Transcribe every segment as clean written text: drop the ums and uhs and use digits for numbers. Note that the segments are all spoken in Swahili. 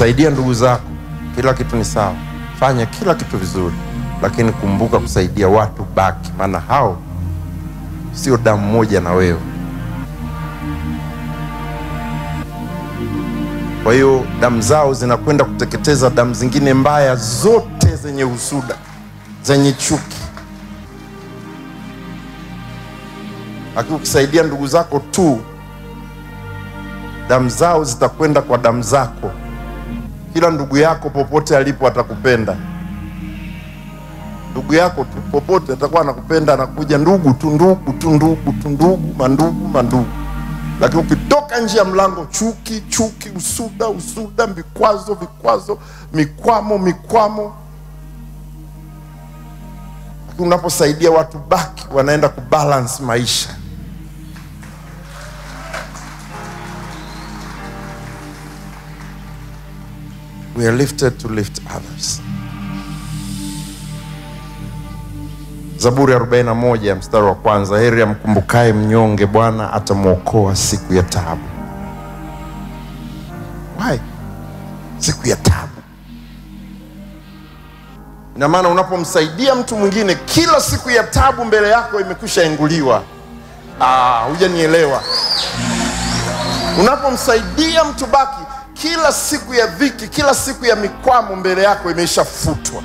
Saidia ndugu zako, kila kitu ni sawa, fanya kila kitu vizuri, lakini kumbuka kusaidia watu baki, maana hao sio damu moja na wewe. Kwa hiyo damu zao zinakwenda kuteketeza damu zingine mbaya zote zenye husuda, zenye chuki. Lakini ukisaidia ndugu zako tu, damu zao zitakwenda kwa damu zako. Kila ndugu yako popote alipo atakupenda. Ndugu yako tu popote atakuwa anakupenda, anakuja ndugu tu, ndugu tu, ndugu tu, ndugu, mandugu, mandugu. Lakini ukitoka nje ya mlango, chuki, chuki, usuda, usuda, vikwazo, vikwazo, mikwamo, mikwamo. Lakini unaposaidia watu baki, wanaenda kubalance maisha. We are lifted to lift others. Zaburi 41 mstari wa kwanza, heri amkumbukaye mnyonge, Bwana atamuokoa siku ya taabu. Why? Siku ya taabu. Ina maana unapomsaidia mtu mwingine, kila siku ya taabu mbele yako imekwisha enguliwa. Hujanielewa. Unapomsaidia mtu baki, kila siku ya dhiki, kila siku ya mikwamo mbele yako imeshafutwa.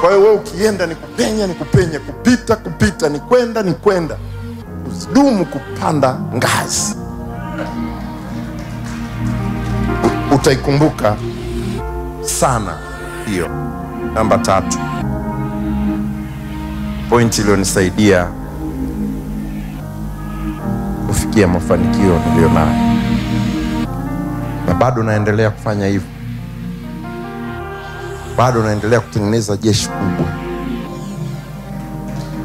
Kwa hiyo wewe ukienda ni kupenya, ni kupenya, kupita, kupita, ni kwenda, ni kwenda. Usidumu kupanda ngazi. Utaikumbuka sana hiyo. Namba 3. Point iliyonisaidia kufikia mafanikio nilionayo, na bado naendelea kufanya hivyo. Bado naendelea kutengeneza jeshi kubwa.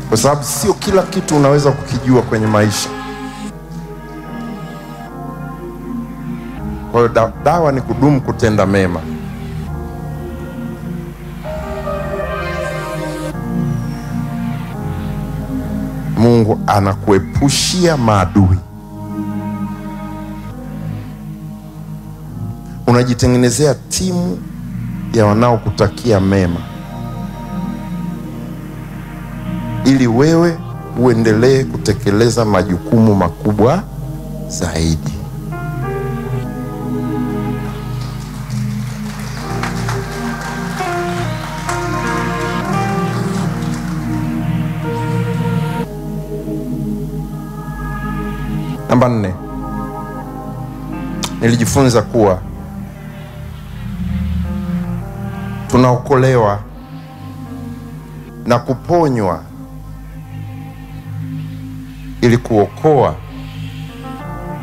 Kwa sababu sio kila kitu unaweza kukijua kwenye maisha. Kwa hiyo dawa ni kudumu kutenda mema. Mungu anakuepushia maadui. Unajitengenezea timu ya wanaokutakia mema, ili wewe uendelee kutekeleza majukumu makubwa zaidi. Namba 4, nilijifunza kuwa tunaokolewa na kuponywa ili kuokoa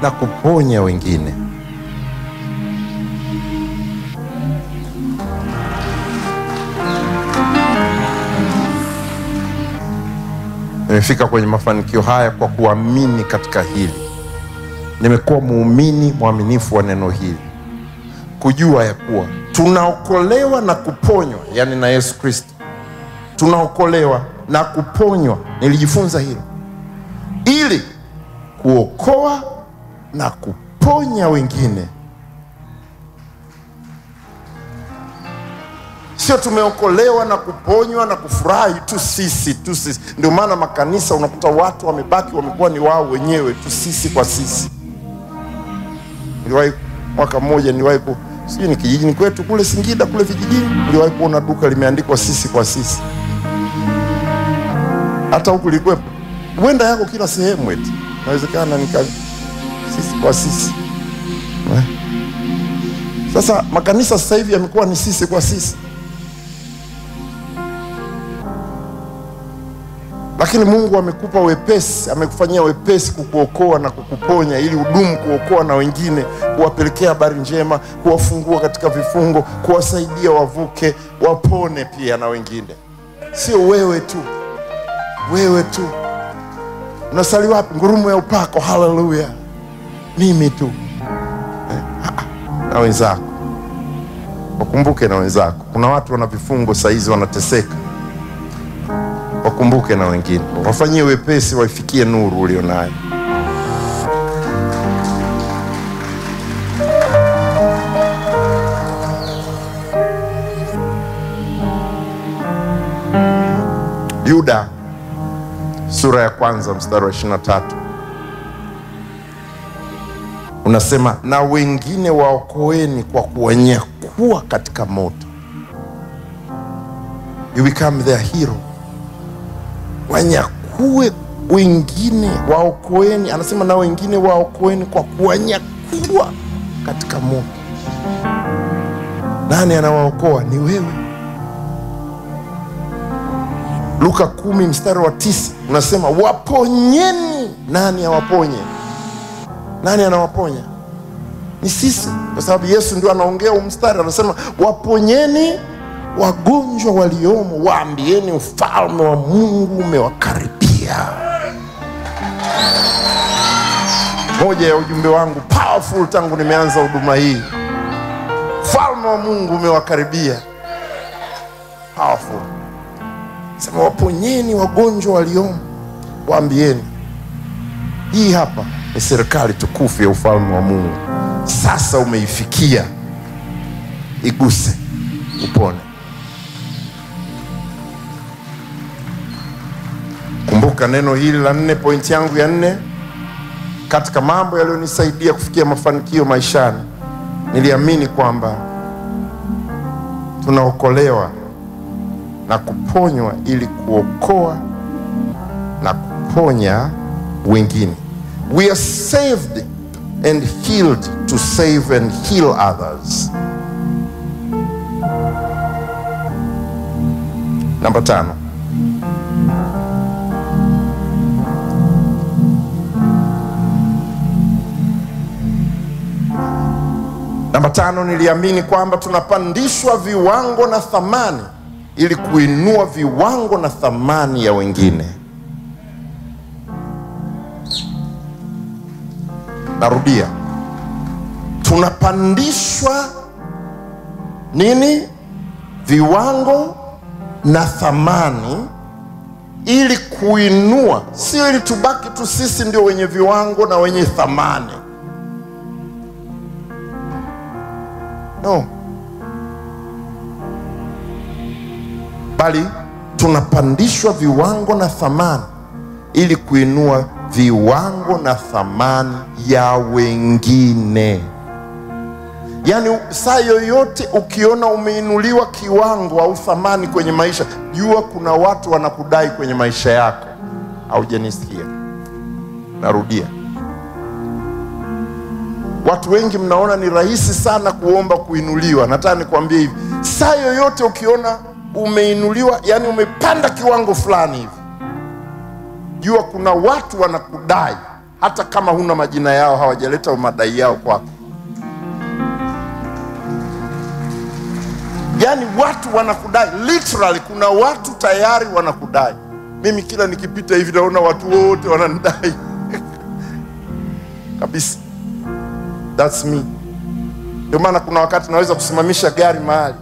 na kuponya wengine. Nimefika kwenye mafanikio haya kwa kuamini katika hili. Nimekuwa muumini mwaminifu wa neno hili, kujua ya kuwa tunaokolewa na kuponywa, yani na Yesu Kristo. Tunaokolewa na kuponywa. Nilijifunza hilo ili kuokoa na kuponya wengine. Sio tumeokolewa na kuponywa na kufurahi tu sisi, tu sisi. Ndio maana makanisa unakuta watu wamebaki wamekuwa ni wao wenyewe tu, sisi kwa sisi. Niliwahi mwaka mmoja, niliwahi sijui ni kijijini kwetu kule Singida kule vijijini, niliwahi kuona duka limeandikwa sisi kwa sisi. Hata huku likuwepo. Huenda yako kila sehemu eti. Inawezekana ni sisi kwa sisi. Sasa makanisa sasa hivi yamekuwa ni sisi kwa sisi. Lakini Mungu amekupa wepesi, amekufanyia wepesi kukuokoa na kukuponya, ili udumu kuokoa na wengine, kuwapelekea habari njema, kuwafungua katika vifungo, kuwasaidia wavuke, wapone pia na wengine. Sio wewe tu. Wewe tu. Unasali wapi? Ngurumo ya upako, haleluya. Mimi tu. Na wenzako. Wakumbuke na wenzako. Kuna watu wana vifungo saizi wanateseka. Wakumbuke na wengine. Wafanyie wepesi waifikie nuru ulionayo. Yuda sura ya kwanza mstari wa 23 unasema, na wengine waokoeni kwa kuwanyakua katika moto. You become their hero. Wanyakue wengine, waokoeni. Anasema na wengine waokoeni kwa kuwanyakua katika moto. Nani anawaokoa? Ni wewe. Luka 10 mstari wa 9 unasema waponyeni. Nani awaponye? Nani anawaponya? Ni sisi. Kwa sababu Yesu ndio anaongea mstari, anasema waponyeni wagonjwa waliomo, waambieni ufalme wa Mungu umewakaribia. Moja ya ujumbe wangu powerful tangu nimeanza huduma hii, ufalme wa Mungu umewakaribia. Powerful. Sema waponyeni wagonjwa waliomo, waambieni. Hii hapa ni serikali tukufu ya ufalme wa Mungu. Sasa umeifikia, iguse upone. Kumbuka neno hili la 4, point yangu ya 4, katika mambo yaliyonisaidia kufikia mafanikio maishani, niliamini kwamba tunaokolewa na kuponywa ili kuokoa na kuponya wengine. We are saved and healed to save and heal others. Namba 5. Namba 5, niliamini kwamba tunapandishwa viwango na thamani ili kuinua viwango na thamani ya wengine. Narudia. Tunapandishwa nini? Viwango na thamani ili kuinua, sio ili tubaki tu sisi ndio wenye viwango na wenye thamani. No. Bali tunapandishwa viwango na thamani ili kuinua viwango na thamani ya wengine. Yani saa yoyote ukiona umeinuliwa kiwango au thamani kwenye maisha, jua kuna watu wanakudai kwenye maisha yako. Haujanisikia? Narudia. Watu wengi mnaona ni rahisi sana kuomba kuinuliwa. Nataka nikwambie hivi, saa yoyote ukiona umeinuliwa, yani umepanda kiwango fulani hivi, jua kuna watu wanakudai, hata kama huna majina yao, hawajaleta madai yao kwako. Yani watu wanakudai, literally kuna watu tayari wanakudai. Mimi kila nikipita hivi naona watu wote wananidai. Kabisa. That's me. Ndio maana kuna wakati naweza kusimamisha gari mahali,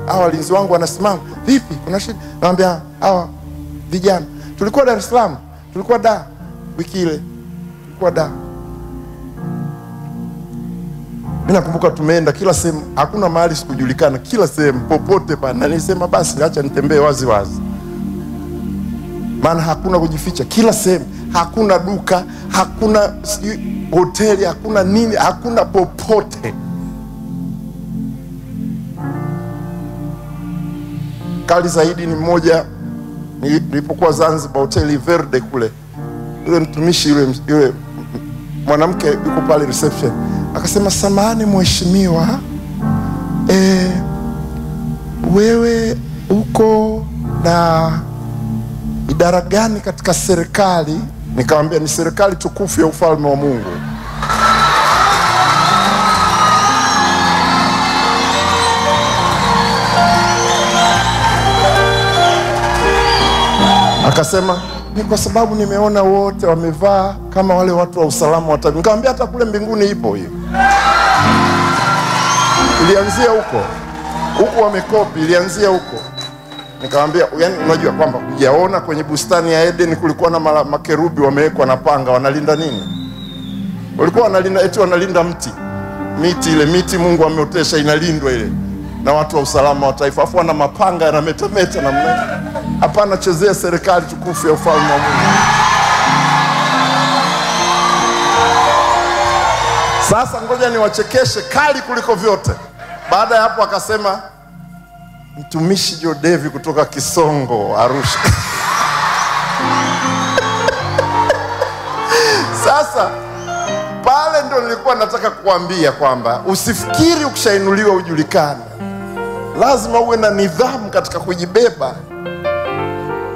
hawa walinzi wangu wanasimama, vipi kuna shida? Naambia hawa vijana, tulikuwa Dar es Salaam, tulikuwa Dar wiki ile, tulikuwa Dar. Mimi nakumbuka tumeenda kila sehemu, hakuna mahali sikujulikana, kila sehemu popote pale. Na nilisema basi acha nitembee wazi wazi, maana hakuna kujificha. Kila sehemu, hakuna duka, hakuna hoteli, hakuna nini, hakuna popote. Kali zaidi ni mmoja, nilipokuwa Zanzibar, hoteli Verde kule, yule mtumishi, yule mwanamke yuko pale reception, akasema samahani mheshimiwa, wewe uko na idara gani katika serikali? Nikamwambia ni serikali tukufu ya ufalme wa Mungu. Akasema ni kwa sababu nimeona wote wamevaa kama wale watu wa usalama wa taifa. Nikamwambia hata kule mbinguni ipo hiyo. Ilianzia huko. Huko wamekopi, ilianzia huko. Nikamwambia yani unajua kwamba hujaona kwenye bustani ya Eden kulikuwa na makerubi wamewekwa na panga, wanalinda nini? Walikuwa wanalinda, eti wanalinda mti. Miti ile, miti Mungu ameotesha inalindwa ile. Na watu wa usalama wa taifa, afu wana mapanga yanametameta namna. Hapana, chezea serikali tukufu ya ufalme wa Mungu. Sasa ngoja niwachekeshe kali kuliko vyote. Baada ya hapo akasema mtumishi Jodevi kutoka Kisongo, Arusha. Sasa pale ndo nilikuwa nataka kuambia kwamba usifikiri ukishainuliwa ujulikane. Lazima uwe na nidhamu katika kujibeba.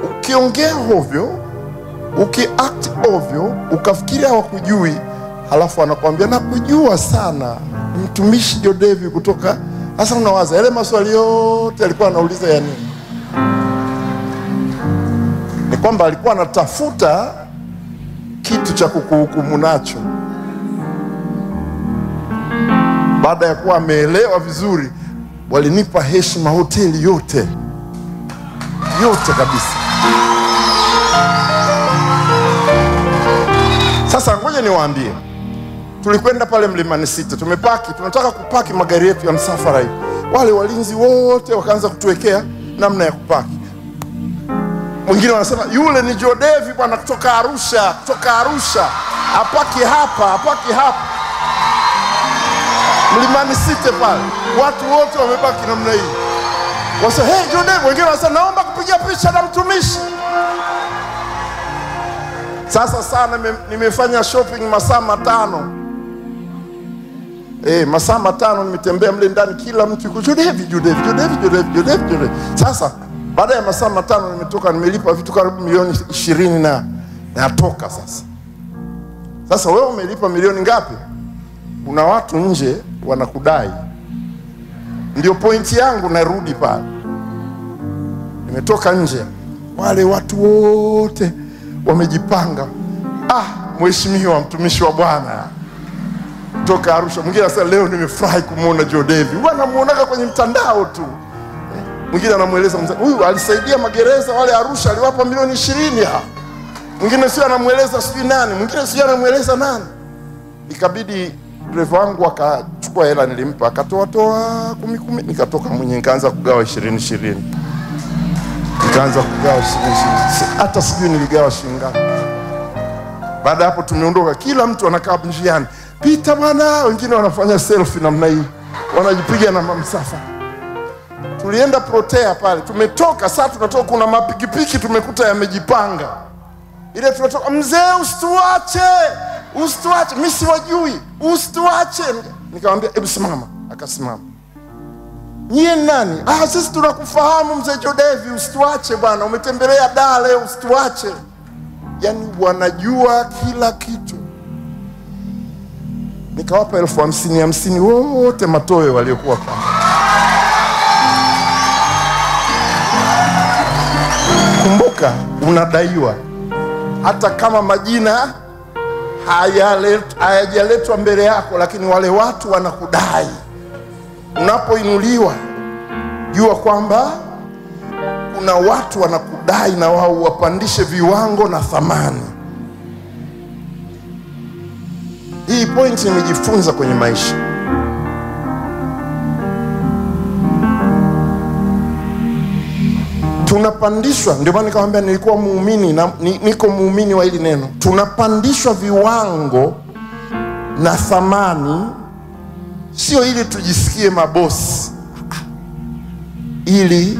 Ukiongea ovyo, ukiact ovyo, ukafikiri hawakujui, halafu anakuambia nakujua sana, mtumishi Jodevi kutoka. Sasa unawaza yale maswali yote alikuwa anauliza ya nini? Ni kwamba alikuwa anatafuta kitu cha kukuhukumu nacho. Baada ya kuwa ameelewa vizuri, walinipa heshima hoteli yote. Yote kabisa. Sasa ngoja niwaambie. Tulikwenda pale Mlimani City, tumepaki, tunataka kupaki magari yetu ya msafara hivi. Wale walinzi wote wakaanza kutuwekea namna ya kupaki. Mwingine wanasema yule ni Jodevi bwana kutoka Arusha, kutoka Arusha. Apaki hapa, apaki hapa. Mlimani City pale, watu wote wamebaki namna hii. Wasa, hey Jodevi, wengine wanasema naomba kupiga picha na mtumishi. Sasa sana nimefanya shopping masaa 5. Masaa 5 nimetembea mle ndani, kila mtu yuko Jodevi, Jodevi, Jodevi, Jodevi, Jodevi, Jodevi. Sasa baada ya masaa 5 nimetoka, nimelipa vitu karibu milioni 20 na natoka sasa. Sasa wewe umelipa milioni ngapi? Kuna watu nje wanakudai. Ndio pointi yangu, narudi pale. Nimetoka nje, wale watu wote wamejipanga. Ah, mheshimiwa mtumishi wa Bwana kutoka Arusha. Mwingine anasema leo nimefurahi kumuona Jodevi. Wanamuonaga kwenye mtandao tu. Mwingine anamueleza huyu alisaidia magereza wale Arusha, aliwapa milioni 20 hapa. Mwingine sio anamueleza sijui nani, mwingine sio anamueleza nani. Ikabidi dereva wangu akachukua hela nilimpa, akatoa toa 10 10, nikatoka mwenyewe nikaanza kugawa 20 20. Nikaanza kugawa 20 20. Hata sijui niligawa shilingi ngapi. Baada hapo tumeondoka, kila mtu anakaa njiani. Pita bwana, wengine wanafanya selfie namna hii. Wanajipiga na msafara. Tulienda Protea pale, tumetoka sasa tunatoka, kuna mapikipiki tumekuta yamejipanga. Ile tunatoka, mzee usituache, usituache, mimi siwajui, usituache. Nikamwambia hebu simama, akasimama. Nyie nani? Ah, sisi tunakufahamu mzee Jodevi, usituache bwana, umetembelea Dar leo, usituache. Yaani wanajua kila kitu. Nikawapa 50,000 50 wote matoe waliokuwa pale. Kumbuka unadaiwa. Hata kama majina hayajaletwa mbele yako, lakini wale watu wanakudai. Unapoinuliwa, jua kwamba kuna watu wanakudai na wao wapandishe viwango na thamani. Hii point nimejifunza kwenye maisha. Tunapandishwa, ndio maana nikamwambia nilikuwa muumini na niko muumini wa hili neno. Tunapandishwa viwango na thamani, sio ili tujisikie mabosi, ili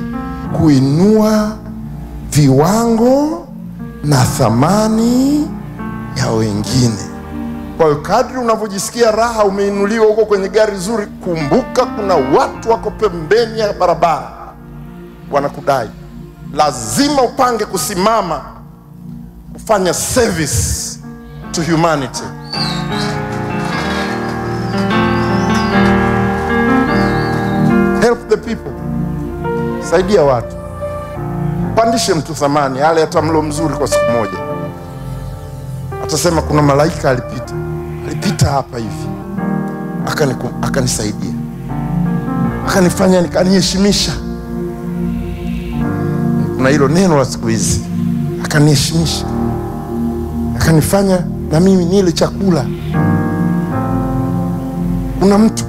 kuinua viwango na thamani ya wengine. Kwa hiyo kadri unavyojisikia raha umeinuliwa huko kwenye gari zuri, kumbuka kuna watu wako pembeni ya barabara wanakudai. Lazima upange kusimama kufanya service to humanity. Help the people. Saidia watu. Pandishe mtu thamani, ale hata mlo mzuri kwa siku moja. Atasema kuna malaika alipita. Alipita hapa hivi. Akanisaidia. Akanifanya nikaniheshimisha. Kuna hilo neno la siku hizi. Akaniheshimisha. Akanifanya na mimi nile chakula. Kuna mtu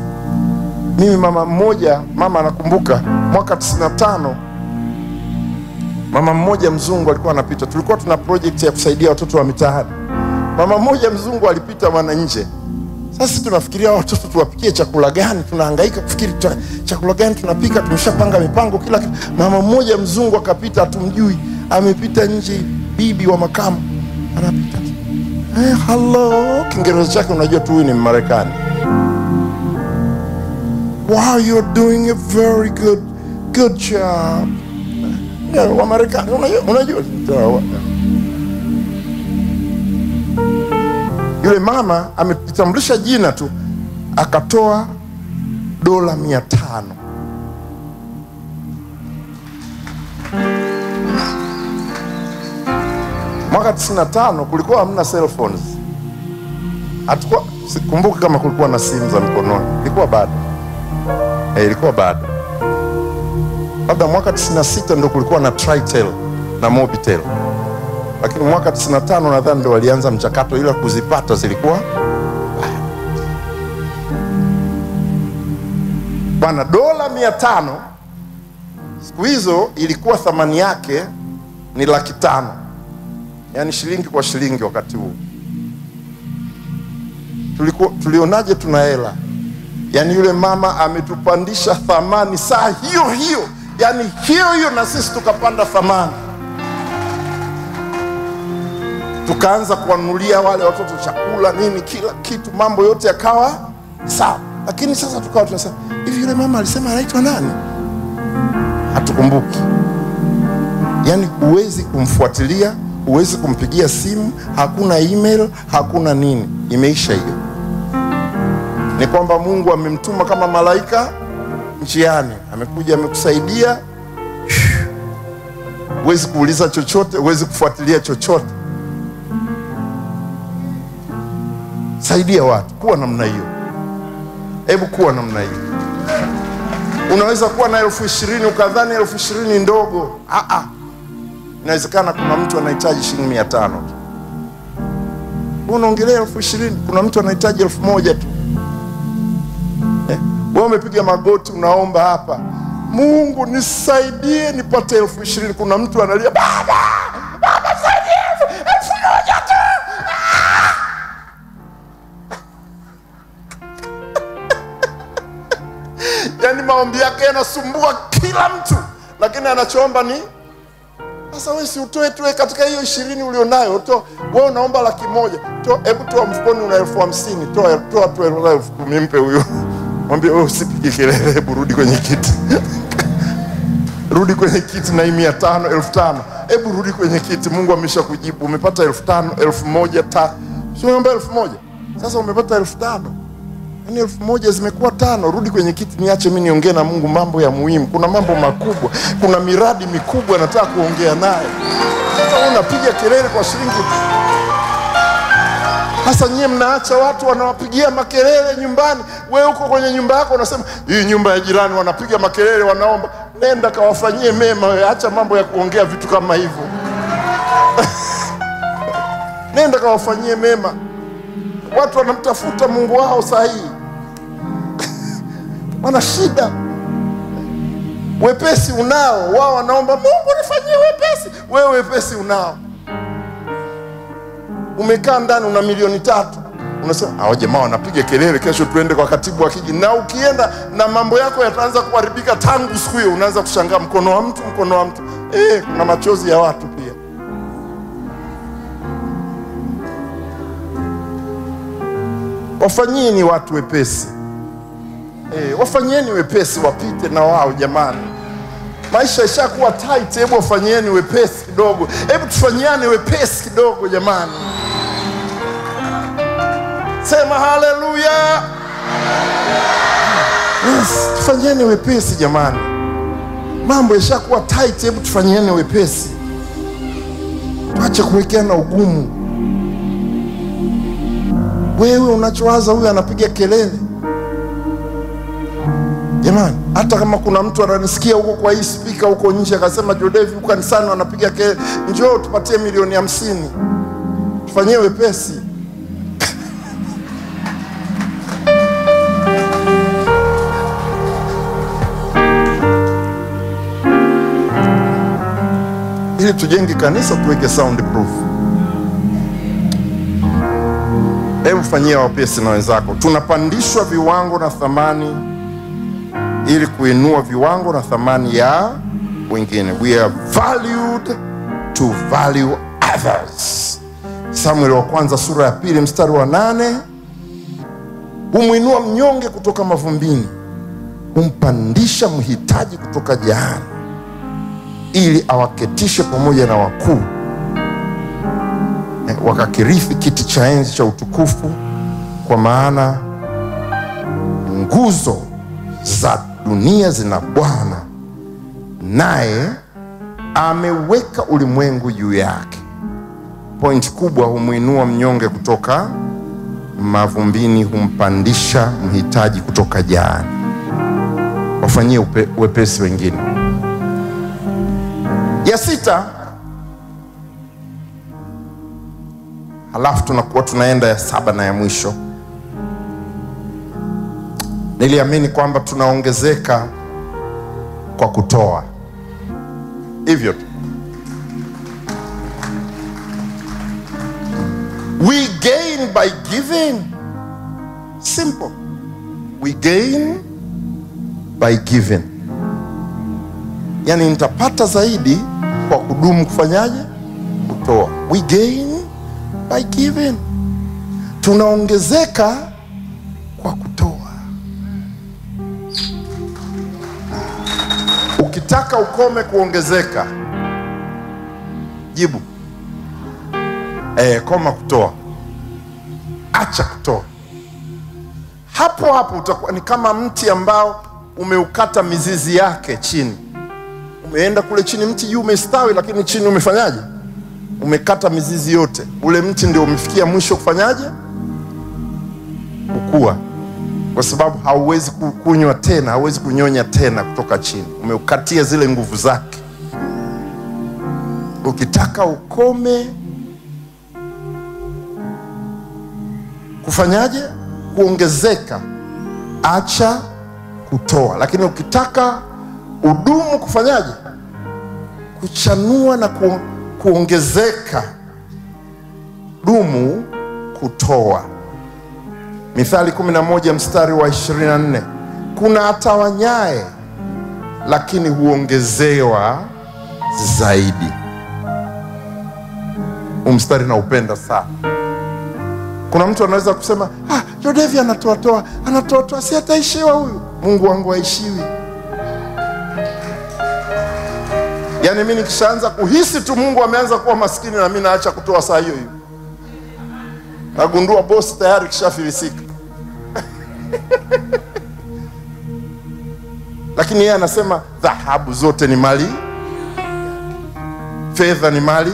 Mimi mama mmoja, mama anakumbuka mwaka 95, mama mmoja mzungu alikuwa anapita. Tulikuwa tuna project ya kusaidia watoto wa mitaani. Mama mmoja mzungu alipita bwana nje. Sasa tunafikiria watoto tuwapikie chakula gani, tunahangaika kufikiri chakula gani tunapika, tumeshapanga mipango kila kitu. Mama mmoja mzungu akapita, hatumjui, amepita nje, bibi wa makamu anapita. Eh, hello, Kiingereza chake unajua tu huyu ni Mmarekani. Wow, you're doing a very good job. Yeah, wa Marekani unajua. Yule mama amejitambulisha jina tu, akatoa $500. Mwaka 95 kulikuwa hamna cell phones. Hatakuwa, sikumbuki kama kulikuwa na simu za mkononi. Ilikuwa bado. Ilikuwa bado. Labda mwaka 96 ndio kulikuwa na Tritel na Mobitel. Lakini mwaka 95 nadhani ndio walianza mchakato, ila kuzipata zilikuwa bwana. $500 siku hizo ilikuwa thamani yake ni 500,000. Yaani shilingi kwa shilingi wakati huo. Tulionaje tuna hela? Yaani yule mama ametupandisha thamani saa hiyo hiyo. Yaani hiyo hiyo na sisi tukapanda thamani. Tukaanza kuwanunulia wale watoto chakula, nini, kila kitu, mambo yote yakawa sawa. Lakini sasa tukawa tunasema, hivi yule mama alisema anaitwa nani? Hatukumbuki. Yaani huwezi kumfuatilia, huwezi kumpigia simu, hakuna email, hakuna nini. Imeisha hiyo. Ni kwamba Mungu amemtuma kama malaika njiani, amekuja amekusaidia. Huwezi kuuliza chochote, huwezi kufuatilia chochote. Saidia watu, kuwa namna hiyo. Hebu kuwa namna hiyo. Unaweza kuwa na 20,000 ukadhani 20,000 ndogo. Inawezekana kuna mtu anahitaji shilingi 500 tu. Unaongelea 20,000, kuna mtu anahitaji 1,000 tu. Wewe umepiga magoti unaomba hapa, Mungu nisaidie nipate 20,000. Kuna mtu analia, baba, baba nisaidie 1,000 tu. Yaani maombi yake yanasumbua kila mtu, lakini anachoomba ni sasa wewe si utoe tu katika hiyo 20 ulionayo. Toa. Wewe unaomba 100,000. Toa, hebu toa mfukoni una 50,000. Toa tu 10,000 mpe huyo. Mwambie wewe usipige kelele, hebu rudi kwenye kiti. Rudi kwenye kiti na 500, 5,000. Hebu rudi kwenye kiti, Mungu ameshakujibu. Umepata 5,000, 1,000, 3. Sio unaomba 1,000. Sasa umepata 5,000. Yaani 1,000 zimekuwa 5. Rudi kwenye kiti, niache mimi niongee na Mungu mambo ya muhimu. Kuna mambo makubwa, kuna miradi mikubwa nataka kuongea naye. Sasa unapiga kelele kwa shilingi. Sasa nyie mnaacha watu wanawapigia makelele nyumbani. Wewe uko kwenye nyumba yako unasema hii nyumba ya jirani wanapiga makelele wanaomba. Nenda kawafanyie mema wewe, acha mambo ya kuongea vitu kama hivyo. Nenda kawafanyie mema. Watu wanamtafuta Mungu wao sahihi. Wana shida. Wepesi unao, wao wanaomba Mungu nifanyie wepesi. Wewe wepesi unao. Umekaa ndani una 3,000,000. Unasema hao jamaa wanapiga kelele, kesho tuende kwa katibu wa kijiji. Na ukienda na mambo yako yataanza kuharibika tangu siku hiyo. Unaanza kushangaa mkono wa mtu, mkono wa mtu. Kuna machozi ya watu pia. Wafanyieni watu wepesi. Wafanyieni wepesi wapite na wao jamani. Maisha ishakuwa tight, hebu wafanyieni wepesi kidogo. Hebu tufanyiane wepesi kidogo jamani. Sema haleluya. Yes, tufanyiane wepesi jamani. Mambo yashakuwa tight, hebu tufanyiane wepesi. Tuache kuwekeana ugumu. Wewe unachowaza huyu anapiga kelele. Jamani, hata kama kuna mtu ananisikia huko kwa hii speaker huko nje akasema Jodevi huko kanisani wanapiga kelele, njoo tupatie 50,000,000. Tufanyie wepesi. Ili tujenge kanisa tuweke soundproof. Hebu fanyia wepesi na wenzako. Tunapandishwa viwango na thamani ili kuinua viwango na thamani ya wengine. We are valued to value others. Samuel wa kwanza sura ya 2 mstari wa 8. Humuinua mnyonge kutoka mavumbini, humpandisha mhitaji kutoka jahani, ili awaketishe pamoja na wakuu, wakakirithi kiti cha enzi cha utukufu. Kwa maana nguzo za dunia zina Bwana, naye ameweka ulimwengu juu yake. Point kubwa, humuinua mnyonge kutoka mavumbini, humpandisha mhitaji kutoka jahani. Wafanyie wepesi wengine. Ya 6, halafu tunakuwa tunaenda ya 7 na ya mwisho. Niliamini kwamba tunaongezeka kwa kutoa. Hivyo tu. We gain by giving. Simple. We gain by giving. Yani nitapata zaidi kwa kudumu kufanyaje? Kutoa. We gain by giving. Tunaongezeka kwa kutoa. Ukitaka ukome kuongezeka, jibu. Koma kutoa. Acha kutoa. Hapo hapo utakuwa ni kama mti ambao umeukata mizizi yake chini. Umeenda kule chini, mti juu umestawi, lakini chini umefanyaje? Umekata mizizi yote. Ule mti ndio umefikia mwisho kufanyaje? Kukua. Kwa sababu hauwezi kunywa tena, hauwezi kunyonya tena kutoka chini. Umeukatia zile nguvu zake. Ukitaka ukome kufanyaje? Kuongezeka, acha kutoa. Lakini ukitaka udumu kufanyaje? Kuchanua na kuongezeka, dumu kutoa. Mithali 11 mstari wa 24. Kuna atawanyae lakini huongezewa zaidi. Mstari naupenda sana. Kuna mtu anaweza kusema, Jodevi anatoa, anatoa, si ataishiwa huyu. Mungu wangu haishiwi. Yani mimi nikishaanza kuhisi tu Mungu ameanza kuwa maskini, na mimi naacha kutoa saa hiyo hiyo. Nagundua boss tayari kishafilisika. Lakini yeye anasema dhahabu zote ni mali, fedha ni mali,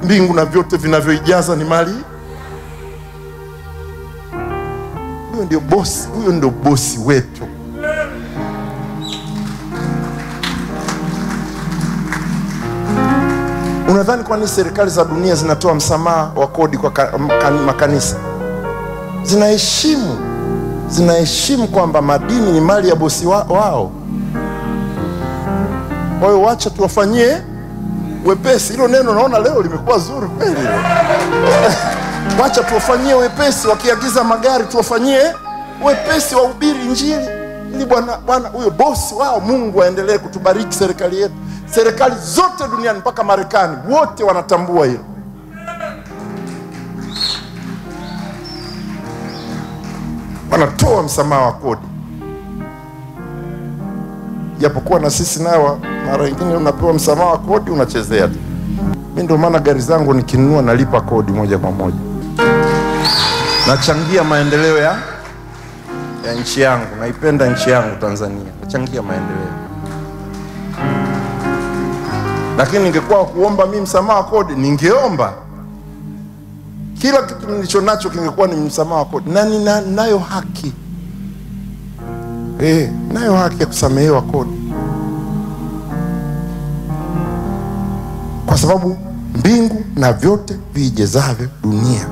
mbingu na vyote vinavyoijaza ni mali. Huyo ndio boss, huyo ndio bosi wetu. Unadhani kwa nini serikali za dunia zinatoa msamaha wa kodi kwa makanisa? Zinaheshimu kwamba madini ni mali ya bosi wao. Kwa hiyo wacha tuwafanyie wepesi. Hilo neno naona leo limekuwa zuri kweli. Wacha tuwafanyie wepesi, wakiagiza magari tuwafanyie wepesi, wahubiri Injili. Ili bwana huyo bosi wao Mungu aendelee kutubariki serikali yetu. Serikali zote duniani mpaka Marekani wote wanatambua hilo. Wanatoa msamaha wa kodi. Japokuwa na sisi nao mara nyingine unapewa msamaha wa kodi unachezea tu. Mimi ndio maana gari zangu nikinunua nalipa kodi moja kwa moja. Nachangia maendeleo ya nchi yangu. Naipenda nchi yangu Tanzania. Nachangia maendeleo. Lakini ningekuwa kuomba mimi msamaha wa kodi, ningeomba. Kila kitu nilicho nacho kingekuwa ni msamaha wa kodi. Na ninayo haki. Nayo haki ya kusamehewa kodi. Kwa sababu mbingu na vyote vijezavyo dunia,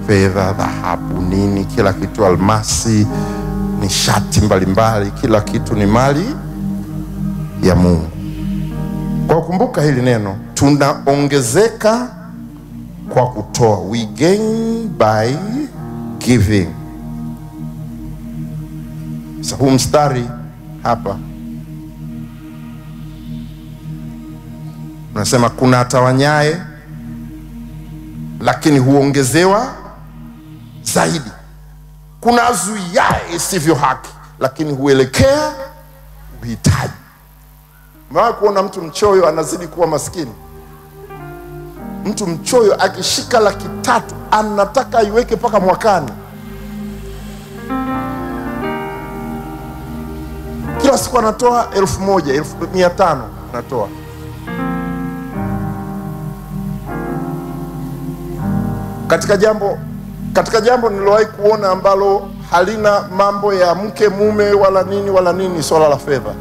fedha, dhahabu, nini, kila kitu, almasi, nishati mbalimbali, kila kitu ni mali ya Mungu. Kwa kumbuka hili neno, tunaongezeka kwa kutoa. We gain by giving. Sasa huu mstari hapa unasema kuna atawanyaye lakini huongezewa zaidi, kuna azuiaye isivyo haki lakini huelekea uhitaji. Umewahi kuona mtu mchoyo anazidi kuwa maskini? Mtu mchoyo akishika 300,000 anataka aiweke mpaka mwakani. Kila siku anatoa 1,000, 1,500 anatoa. Katika jambo niliwahi kuona ambalo halina mambo ya mke mume wala nini wala nini, swala la fedha.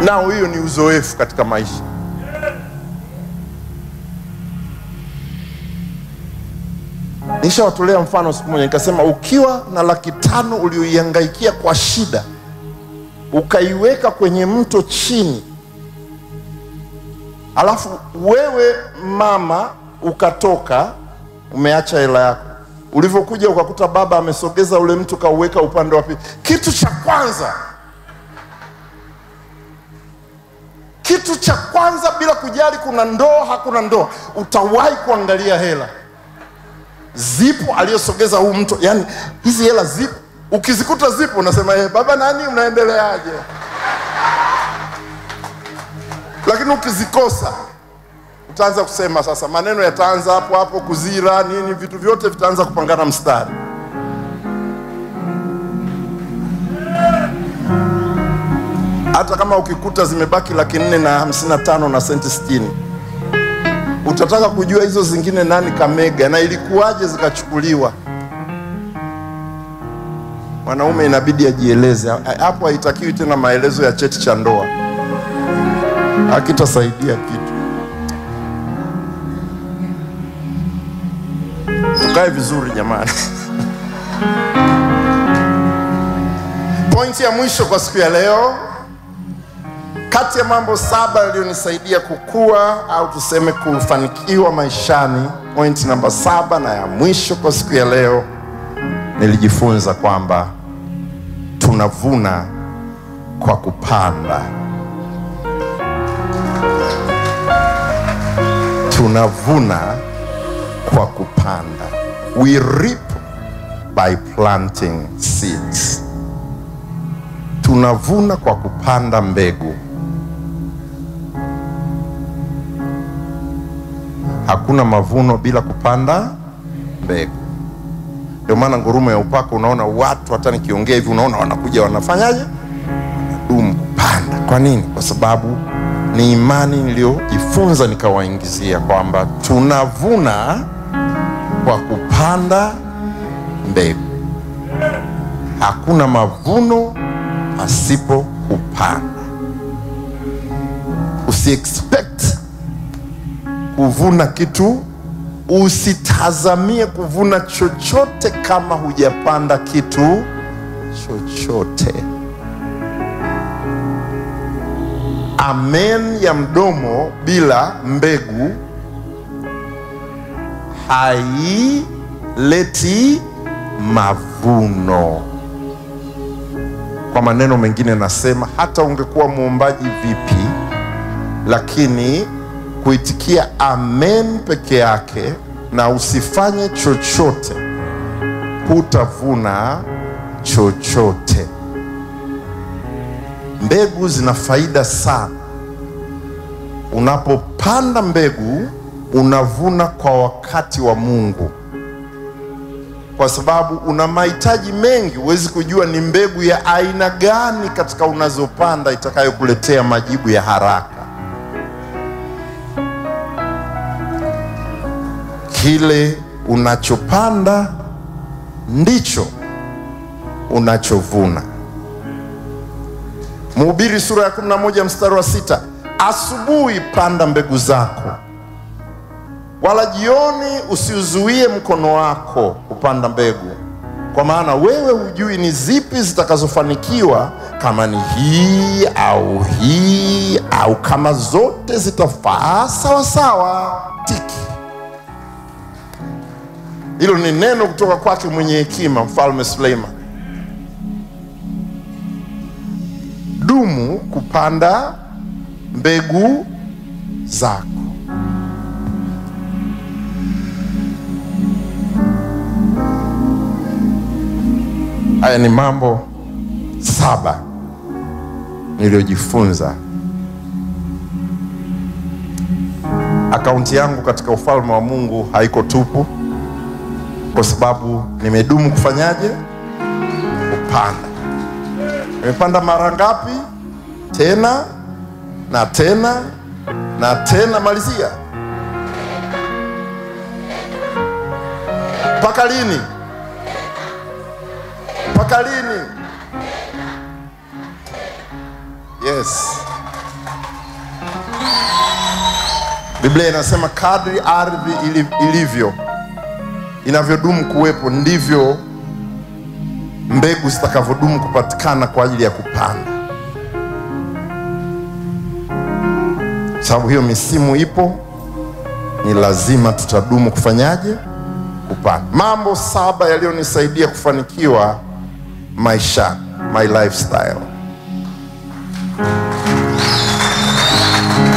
Nao hiyo ni uzoefu katika maisha. Nishawatolea mfano siku moja, nikasema ukiwa na 500,000 ulioihangaikia kwa shida, ukaiweka kwenye mto chini, alafu wewe mama ukatoka umeacha hela yako, ulivyokuja ukakuta baba amesogeza ule mtu kauweka upande wa pili. Kitu cha kwanza bila kujali kuna ndoa hakuna ndoa, utawahi kuangalia hela zipo aliyosogeza huu mtu. Yani hizi hela zipo, ukizikuta zipo unasema baba nani unaendeleaje? Lakini ukizikosa utaanza kusema sasa, maneno yataanza hapo hapo, kuzira nini, vitu vyote vitaanza kupangana mstari. Hata kama ukikuta zimebaki 455.60, utataka kujua hizo zingine nani kamega na ilikuwaje zikachukuliwa. Mwanaume inabidi ajieleze hapo, haitakiwi tena maelezo ya cheti cha ndoa, hakitasaidia kitu. Tukae vizuri jamani. Pointi ya mwisho kwa siku ya leo, kati ya mambo 7 yaliyonisaidia kukua au tuseme kufanikiwa maishani, point namba 7 na ya mwisho kwa siku ya leo, nilijifunza kwamba tunavuna kwa kupanda. Tunavuna kwa kupanda. We reap by planting seeds. Tunavuna kwa kupanda mbegu. Hakuna mavuno bila kupanda mbegu. Ndio maana ngurumo ya upako, unaona watu hata nikiongea hivi unaona wanakuja wanafanyaje? Wanadumu kupanda. Kwa nini? Kwa sababu ni imani niliyojifunza nikawaingizia kwamba tunavuna kwa kupanda mbegu. Hakuna mavuno pasipo kupanda. Usi expect kuvuna kitu, usitazamie kuvuna chochote kama hujapanda kitu chochote. Amen ya mdomo bila mbegu haileti mavuno. Kwa maneno mengine nasema, hata ungekuwa muombaji vipi, lakini kuitikia amen peke yake na usifanye chochote, hutavuna chochote. Mbegu zina faida sana. Unapopanda mbegu unavuna kwa wakati wa Mungu, kwa sababu una mahitaji mengi. Huwezi kujua ni mbegu ya aina gani katika unazopanda itakayokuletea majibu ya haraka. Kile unachopanda ndicho unachovuna. Mhubiri sura ya 11 mstari wa 6, asubuhi panda mbegu zako, wala jioni usiuzuie mkono wako kupanda mbegu, Kwa maana wewe hujui ni zipi zitakazofanikiwa, kama ni hii au hii, au kama zote zitafaa sawa sawa. Tiki. Hilo ni neno kutoka kwake mwenye hekima, Mfalme Suleiman. Dumu kupanda mbegu zako. Haya ni mambo 7 niliyojifunza. Akaunti yangu katika ufalme wa Mungu haiko tupu, kwa sababu nimedumu kufanyaje? Kupanda. Nimepanda mara ngapi? Tena na tena na tena, malizia. Mpaka lini? Mpaka lini? Yes. Biblia inasema kadri ardhi ilivyo, inavyodumu kuwepo, ndivyo mbegu zitakavyodumu kupatikana kwa ajili ya kupanda. Sababu hiyo misimu ipo, ni lazima tutadumu kufanyaje? Kupanda. Mambo 7 yaliyonisaidia kufanikiwa maisha, my lifestyle.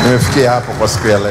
Nimefikia hapo kwa siku ya leo.